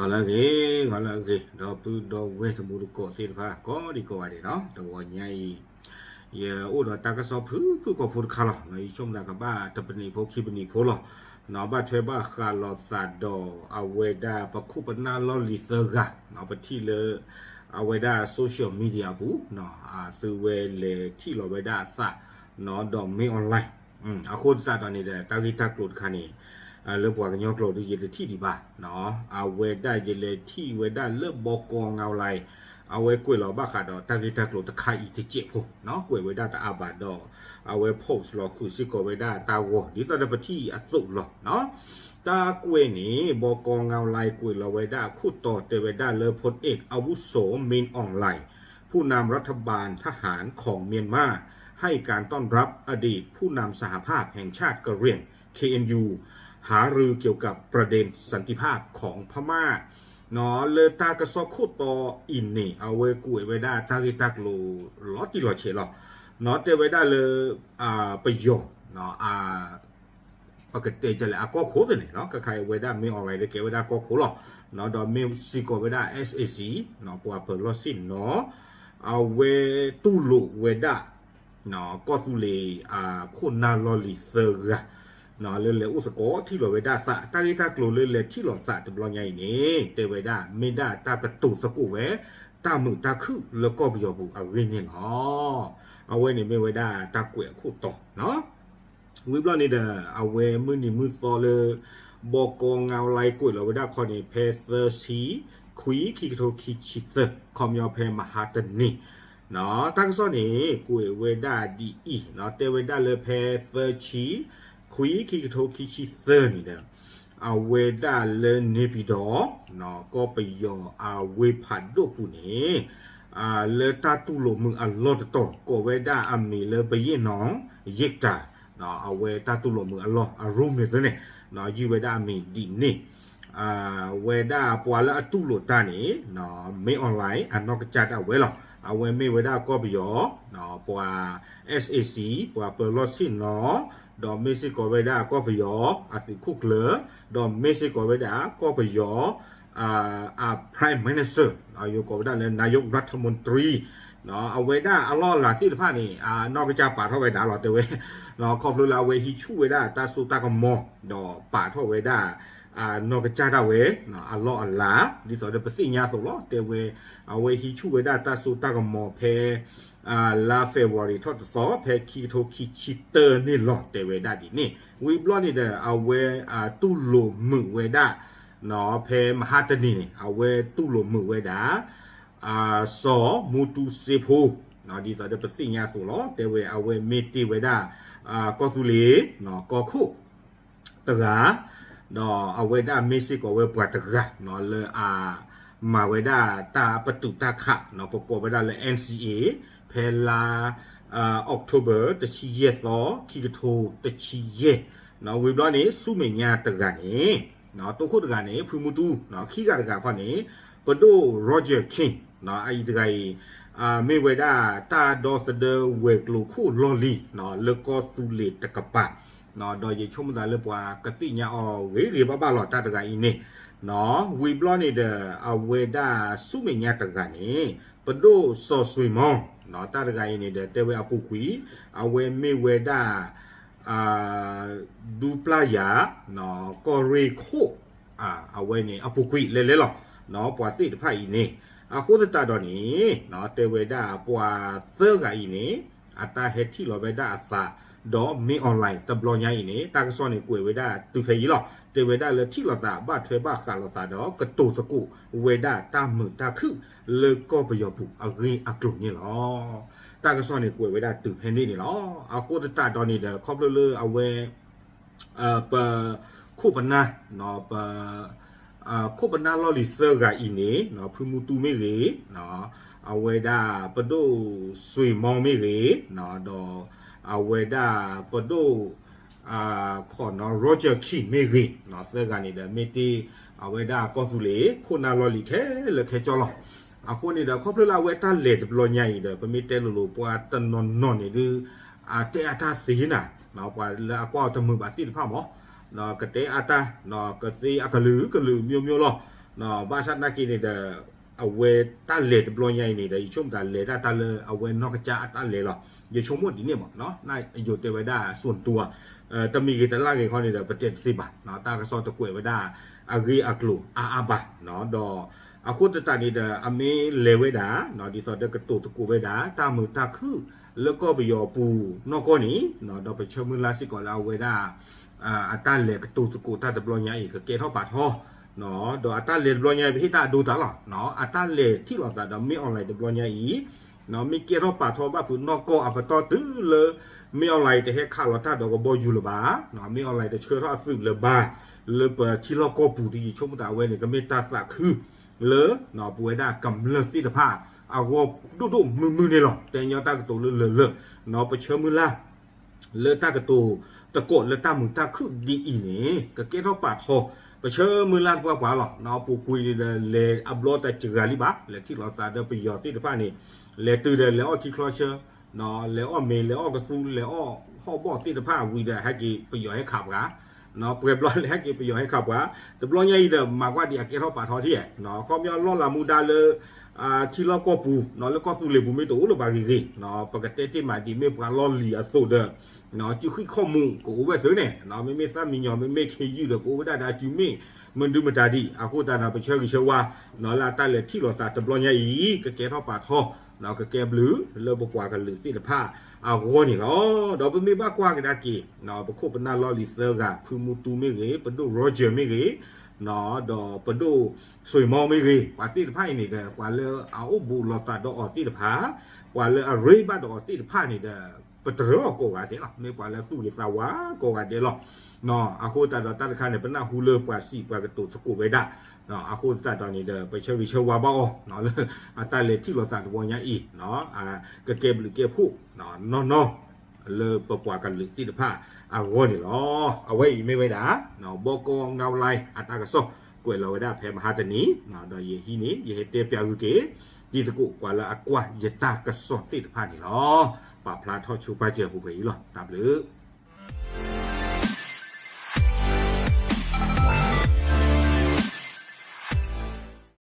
ဂီၤလၢအဂ့ၤ, ဂီၤလၢအဂ့ၤ ဒီပုၢ်ဒီဝဲၢ်တံၤသကိးသ့ၣ်တဖၣ် ကိးဒံကိးဂၤဒဲးနီၤ, တဂီၤညါအံၤ ယအိၣ်ဒီးတၢ်ကစီၣ်ဖုၣ်ဖုၣ်ကိာ်ဖိတခါလီၤ. ယဆိကမိၣ်သးကဘၣ်တပနံးဖိခံပနံးဖိလီၤ. ဘၣ်ထွဲဘၣ်ဃးလိာ်သးဒီးအဝဲဒၣ်ပခိၣ်ပနၢ်လီၢ်လံၤသၢဂၤ ပထံၣ်လၢ အဝဲဒၣ် social media အပူၤ သုဝဲလဲၤထံၣ်လီၤဝဲဒၣ်အသး ဒီးမ့ၢ် online အဃိသတးဒီးန့ၣ်ဒီး တၢ်ဂ့ၢ်တၢ်ကျိၤတခါန့ၣ် လၢပှၤကညီကျိာ်ဒ်ယတထံၣ်ဒံးဘၣ်. အဝဲဒၣ်ယလဲၤထံၣ်ဝဲဒၣ်လၢ ဘီကီငါလါ အဝဲကွဲးလီၤဘၣ်ဃးဒီးတၢ်ဂ့ၢ်တၢ်ကျိၤတခါအံၤတစဲးဖိ ကွဲးဝဲဒၣ်တအါဘၣ်ဒီး အဝဲ post လီၤဃုာ်စ့ၢ်ကီးဝဲဒၣ်တၢ်ဂီၤ ဒ်သိးဒီးပထံၣ်အသိးလီၤ. တၢ်ကွဲးန့ၣ် ဘီကီငါလါကွဲးလီၤဝဲဒၣ်အခိၣ်တီတဲဝဲဒၣ်လၢ พลเอกอาวุโส มินอองหลาย ผู้นำรัฐบาลทหารของเมียนมา ให้การต้อนรับอดีตผู้นำสหภาพแห่งชาติกะเหรี่ยง เคเอ็นยู หารือเกี่ยวกับประเด็นสันติภาพของพม่า လၢတၢ်ကစီၣ်ခိၣ်တီအံၤန့ၣ် အဝဲကွဲးဝဲဒၣ်တၢ်ဂ့ၢ်တၢ်ကျိၤလီၤတံၢ်လီၤဆဲးလီၤ. တဲဝဲဒၣ်လၢ ပယီၤ ပကတဲလဲၣ် အကီၢ်ခိၣ်သ့ၣ်န့ၣ် ခဲခါအံၤဝဲဒၣ် မ့ၢ် online လၢကဲဝဲဒၣ်ကီၢ်ခိၣ်လီၤ. ဒီးမ့ၢ်စ့ၢ်ကီးဝဲဒၣ် SAC ပှၤပၢၤလီၢ်ဆ့ၣ်နီၤ အဝဲတူၢ်လိာ်ဝဲဒၣ် ကီၢ်သူလ့ၤအခိၣ်နၢ်လီၢ်လံၤသၢဂၤ လၢလဲၤအိၣ်သကိးထံၣ်လီၤဝဲဒၣ်အသး တၢ်ဂ့ၢ်တၢ်ကျိၤလၢလဲၤထံၣ်လိာ်သးတဘျီညါအံၤန့ၣ် တဲဝဲဒၣ် မ့ၢ်ဒၣ်တၢ်ကတိၤသကိးဝဲ တၢ်မုာ်တၢ်ခုၣ်လၢကီၢ်ပယီၤပူၤအဂ့ၢ်န့ၣ်လီၤ. အဝဲန့ၣ်မ့ၢ်ဝဲဒၣ်တၢ်ကွဲးအခိၣ်တီ ဝံၤဘျီန့ၣ်ဒီး အဝဲမုၢ်နံၤမုၢ်သီလၢ ဘီကီငါလါကွဲးလီၤဝဲဒၣ်ခီန့ၣ် ဖဲသၢဆံခွံ ခံကထိခံဆံသၢ ခီပညီဖဲမဟါတနံၤ တၢ်ကစီၣ်န့ၣ် ကွဲးဝဲဒၣ်ဒ်အံၤ တဲဝဲဒၣ်လၢဖဲသၢဆံခွံ ခံကထိခံဆံသၢန့ၣ်ဒီး အဝဲဒၣ်လၢန့ၣ်ပံၤဒီး ကီၢ်ပယီၤအဝ့ၢ်ဖးဒိၣ်ပူၤန့ၣ် လၢတၢ်တူၢ်လိာ်မုာ်အလီၢ်တတီၤ ကိးဝဲဒၣ်အမံၤလၢ ဘယ့ၣ်နီၣ် ယ့ၣ်တၢ် အဝဲတၢ်တူၢ်လိာ်မုာ်အလီၢ် အရူမ့ၢ်သ့န့ၣ် ယုၢ်ဝဲဒၣ်အမံၤဒ်န့ၣ် ဝဲဒၣ်ပှၤလၢအတူၢ်လိာ်တၢ်န့ၣ် မ့ၢ် online အနီၢ်ကစၢ်ဒၣ်ဝဲလီၤ. အဝဲမ့ၢ်ဝဲဒၣ်ကီၢ်ပယီၤ ပှၤ SAC ပှၤပၢၤလီၢ်ဆ့ၣ်နီၤ ဒီးမ့ၢ်စ့ၢ်ကီးဝဲဒၣ်ကီၢ်ပယီၤအသုးခိၣ်ကျၢၢ် ဒီးမ့ၢ်စ့ၢ်ကီးဝဲဒၣ်ကီၢ်ပယီၤ အ Prime Minister ယကိးဝဲဒၣ်လၢ นายกรัฐมนตรี အဝဲဒၣ်အလီၢ်အလၤသ့ၣ်တဖၣ်န့ၣ် အနီၢ်ကစၢ်ပာ်ထီၣ်ဝဲဒၣ်လီၤတဲဝဲ ခီဖျိလၢအဝဲဟံးဆူၣ်ဝဲဒၣ်တၢ်စိတၢ်ကမီၤ ဒီးပာ်ထီၣ်ဝဲဒၣ် အနီၢ်ကစၢ်ဒၣ်ဝဲ အလီၢ်အလၤ ဒ်သိးဒီးပသ့ၣ်ညါအသိးလီၤ တဲဝဲ အဝဲဟံးဆူၣ်ဝဲဒၣ်တၢ်စိတၢ်ကမီၤဖဲ လါ February ထီၣ်တသီ ဖဲခံကထိခံဆံတၢန့ၣ်လီၤ တဲဝဲဒၣ်ဒ်န့ၣ် ဝံၤဘျီန့ၣ်ဒီး အဝဲတူၢ်လိာ်မုာ်ဝဲဒၣ် ဖဲမဟါတနံၤန့ၣ် အဝဲတူၢ်လိာ်မုာ်ဝဲဒၣ် စီၤမူတူစ့ဖိ ဒ်သိးဒီးပသ့ၣ်ညါအသိးလီၤ တဲဝဲအဝဲမ့ၢ်တ့ၢ်ဝဲဒၣ် ကီၢ်သူလ့ၤ ကီၢ်ခိၣ် တဂၤ ဒီးအဝဲဒၣ်မ့ၢ်စ့ၢ်ကီးဝဲပှၤတဂၤ လၢအမၤဝဲဒၣ်တၢ်ပတုာ်တၢ်ခး ပကိးဝဲဒၣ်လၢ NCA ဖဲလါ October တဆံယဲၢ်သီ ခံကထိတဆံယဲၢ် ဝံၤဘျီန့ၣ် ဆူမဲာ်ညါတဂၤန့ၣ် တိခိၣ်တဂၤန့ၣ် ဖုမူတူ ခံဂၤတဂၤခီန့ၣ် ပဒိၣ် Roger Khin အအံၤတဂၤအံၤ မ့ၢ်ဝဲဒၣ်တၢ်ဒီသဒၢဝဲၤကျိၤခိၣ်လီၢ်လံၤ လၢကီၢ်သူလ့ၤတကပၤ ဒီးယဆိကမိၣ်သးလၢပှၤကသ့ၣ်ညါအီၤဂ့ၤဂ့ၤဘၣ်ဘၣ်လီၤ တၢ်တဂၤအံၤန့ၣ် ဝံၤဘျီန့ၣ်ဒီး အဝဲဒၣ်ဆူမဲာ်ညါတဂၤန့ၣ် ပဒိၣ်စီၤစွ့ၤမီ တၢ်တဂၤအံၤန့ၣ်ဒီး တဲဝဲအပူၤကွံာ် အဝဲမ့ၢ်ဝဲဒၣ် ဒူပျၢ်ယၤ ကီၢ်ရ့ၣ်ခိၣ် အဝဲန့ၣ်အပူၤကွံာ်လဲၤလဲၤလီၤ ပှၤသ့ၣ်တဖၣ်အံၤန့ၣ် အဃိသတးဒီးန့ၣ် တဲဝဲဒၣ်ပှၤသၢဂၤအံၤန့ၣ် အတၢ်ဟဲထံၣ်လီၤဝဲဒၣ်အသး ဒီးမ့ၢ် online တဘျီညါအံၤန့ၣ် တၢ်ကစီၣ်န့ၣ်ကွဲးဝဲဒၣ်တုၤဖဲအံၤလီၤ တဲဝဲဒၣ်လၢထံၣ်လိာ်သးဘၣ်ထွဲဘၣ်ဃးလိာ်သးဒီးကတိၤသကိးဝဲဒၣ်တၢ်မုာ်တၢ်ခုၣ်လၢကီၢ်ပယီၤပူၤအဂ့ၢ်အကျိၤန့ၣ်လီၤ. တၢ်ကစီၣ်န့ၣ်ကွဲးဝဲဒၣ်တုၤဖဲန့ၣ်န့ၣ်လီၤ. အဃိသတးဒီးန့ၣ်ဒီး ခီဖျိလၢအဝဲ ပခိၣ်ပနၢ် ပ ခိၣ်ပနၢ်လီၢ်လံၤသၢဂၤအံၤန့ၣ် ဖုမူတူမ့ၢ်ဂ့ၤ အဝဲဒၣ်ပဒိၣ်စွ့ၤမီမ့ၢ်ဂ့ၤ ဒီးအဝဲဒၣ်ပဒိၣ် ခီနီၤ Roger Khin မ့ၢ်ဂ့ၤ သၢဂၤန့ၣ်ဒီး မ့ၢ်တ့ၢ်အဝဲဒၣ်ကီၢ်သူလ့ၤ ခိၣ်နၢ်လီၢ်လံၤခဲလၢာ်ခဲဆ့လီၤ. အဃိန့ၣ်ဒီး ခီဖျိလၢအဝဲတၢ်လဲၤတဘျီညါအံၤဒီး ပမ့ၢ်တဲလိၤလိၤ ပှၤတနီၤနီၤန့ၣ်ဒုး အတဲအတၢ်သ့နၤ ပှၤလၢအကွၢ်အီၤတမုာ်ဘၣ်သ့ၣ်တဖၣ်မး ကတဲအတၢ် ကသ့အကလုာ်ကလုာ်မျိုးမျိုးလီၤ. ဘၣ်ဆၣ်သနာ်က့န့ၣ်ဒီး အဝဲတၢ်လဲၤတဘျီညါအံၤန့ၣ်ဒီး ယဆိကမိၣ်တၢ်လဲၤဒၣ်တၢ်လၢအဝဲနီၢ်ကစၢ်အတၢ်လဲၤလီၤ. ယဆိကမိၣ်ဒ်န့ၣ်မး, ယတဲဝဲဒၣ် စွၣ်တူၤ, တမံၤဂ့ၤတလၢ်ဂ့ၤခီန့ၣ်ဒီး ပတဲတသ့ဘၣ်, တၢ်ကစီၣ်တကွဲးဝဲဒၣ် အဂ့ၢ်အကျိၤအါအါဘၣ်, ဒီး အဃိသတးန့ၣ်ဒီး အမ့ၢ်လဲၤဝဲဒၣ် ဒ်သိးဒီးကတိၤသကိးဝဲဒၣ် တၢ်မုာ်တၢ်ခုၣ် လၢကီၢ်ပယီၤပူၤနီၢ်ကီၢ်န့ၣ်, ဒီးပဆၢမုၢ်လၢ်စ့ၢ်ကီးလၢအဝဲဒၣ် အတၢ်လဲၤကတိၤသကိးတၢ်တဘျီညါအံၤ ကကဲထီၣ်ပာ်ထီၣ်, ဒီးအတၢ်လဲၤတဘျီညါအံၤ ပဟ့ၣ်တၢ်အဒိတၢ်လီၤ, အတၢ်လဲၤထံၣ်လိာ်သးဒီးမ့ၢ်အီၣ်လဲၣ်တဘျီညါအံၤ မ့ၢ်ကဲထီၣ်ပာ်ထီၣ်ဘၣ်ဖုးနီၢ်ကီၢ်အပတီၢ်တုၤလၢ မ့ၢ်အီၣ်လဲၣ်တဟဲခးလီၤတၢ်ဒီးကဘီယူၤလၢၤဘၣ်, မ့ၢ်အီၣ်လဲၣ်တဆှၢထီၣ်အသုးလၢၤဘၣ်, လၢပထံလီၢ်ကီၢ်ပူၤတယံၤ ဆိကမိၣ်တၢ်အဝဲန့ၣ် ကမ့ၢ်တၢ်သးခု လၢ ပဝဲဒၣ်ကမျၢၢ်သ့ၣ်တဖၣ် အဂီၢ်ဒိၣ်ဒိၣ်မုၢ်မုၢ်န့ၣ်လီၤ. တဲညီတၢ်ကတိၤလၢလၢာ်လၢာ်, ပဆၢမုၢ်လၢ် လၢတၢ်ကတိၤသကိးလၢတၢ်မုာ်တၢ်ခုၣ်ဒ်အံၤန့ၣ် ကကဲထီၣ်ပာ်ထီၣ် ပဆၢမုၢ်လၢ်ပှၤပှၤလီၤ. ပူၤကွံာ်န့ၣ်ဒီး လဲၤအဘျီတစှၤလံဘၣ်, လဲၤထံၣ်လိာ်သးဒီးပယီၤသ့ၣ်တဖၣ်န့ၣ် လဲၤတုၤဒီးလဲၤအီၣ်ထံချီဆၢ လဲၤအီၣ်မ့ၤ လဲၤအီၣ်ကသူ လဲၤအီၣ်ဟီၣ်ဘီၣ်သ့ၣ်တဖၣ်ဝံၤဒီး ဟဲက့ၤပယီၤဟဲခးပှၤ, ပှဲၤဘျီလဲၤဟဲက့ၤပယီၤဟဲခးပှၤ, တဘျီညါအံၤဒီး မၤကွၢ်ဒံးအကဲထီၣ်ပာ်ထီၣ်ထံၣ်, ခီပညီလီၢ်လၤမူဒါလၢ ထံလီၢ်ကီၢ်ပူၤ လၢကီၢ်သူလ့ၤပူၤမ့ၢ်တအိၣ်လၢၤဘၣ်ဂ့ၤဂ့ၤ, ပကတဲတ့ၢ်မးဒ်မ့ၢ်ပှၤလီၢ်လံၤအသိးဒီး စုဃံၣ်ခီၣ်မူးကအိၣ်ဝဲသ့န့ၣ်, မ့မ့ၢ်သၣ်မံညီၤ မ့မ့ၢ်ခ့ယုၢ်ဒီး ကအိၣ်ဝဲဒၣ်ဒီးအစုမ့ၣ် မနုၤမတၤဒံး, အဃိသတးဒီး ပဆၢဂ့ၤဆၢဝါ လၢအတၢ်လဲၤထံၣ်လိာ်သးတဘျီညါအံၤ ကကဲထီၣ်ပာ်ထီၣ် ကကဲဘျုးလၢပပှၤကလုာ်သ့ၣ်တဖၣ်အဂီၢ်န့ၣ်လီၤ. ဒီးပမ့ၢ်ဘၣ်ကွၢ်ကဒါက့ၤ ပခိၣ်ပနၢ်လီၢ်လံၤသၢဂၤ ဖုမူတူမ့ၢ်ဂ့ၤ, ပဒိၣ် Roger မ့ၢ်ဂ့ၤ, ဒီးပဒိၣ် စွ့ၤမီမ့ၢ်ဂ့ၤ, ပှၤသ့ၣ်တဖၣ်အံၤန့ၣ်ဒီး ပှၤလၢအအိၣ်ဘူးလိာ်သးဒီးအီၤသ့ၣ်တဖၣ်, ပှၤလၢအရ့ဘၣ်ဒီးအီၤသ့ၣ်တဖၣ်န့ၣ်ဒီး ပတြၢၤအီၤကိးဂၤဒဲးလီၤ. မ့ၢ်ပှၤလၢသူၣ်ဂ့ၤသးဝါကိးဂၤဒဲးလီၤ. အဃိသတးဒီးတၢ်တခါန့ၣ် ပနၢ်ဟူလၢပှၤစံးပှၤကတိၤသကိးဝဲဒၣ်, အဃိသတးဒီးန့ၣ်ဒီး ပဆၢဂ့ၤဆၢဝါဘၣ်အီၤ လၢအတၢ်လဲၤထံၣ်လိာ်သးတဘျီညါအံၤ ကကဲဘျုးကဲဖှိၣ်နီၢ်နီၢ် လၢပပှၤကလုာ်သ့ၣ်တဖၣ်အဂီၢ်န့ၣ်လီၤ. အဝဲအံၤမ့ၢ်ဝဲဒၣ် ဘီကီငါဝဲလၢအတၢ်ကစီၣ်ကွဲးလီၤဝဲဒၣ်ဖဲမဟါတနံၤ, ဒီးယဟံးန့ၢ် ယဟဲတဲပၠးဂုာ်က့ၤ တံၤသကိး ပှၤလၢအကွၢ်ယတၢ်ကစီၣ်သ့ၣ်တဖၣ်န့ၣ်လီၤ. ပာ်ဖျါထီၣ်ဆိပာ်စၢၤပူၤဖဲအံၤလီၤ. တၢ်ဘျုး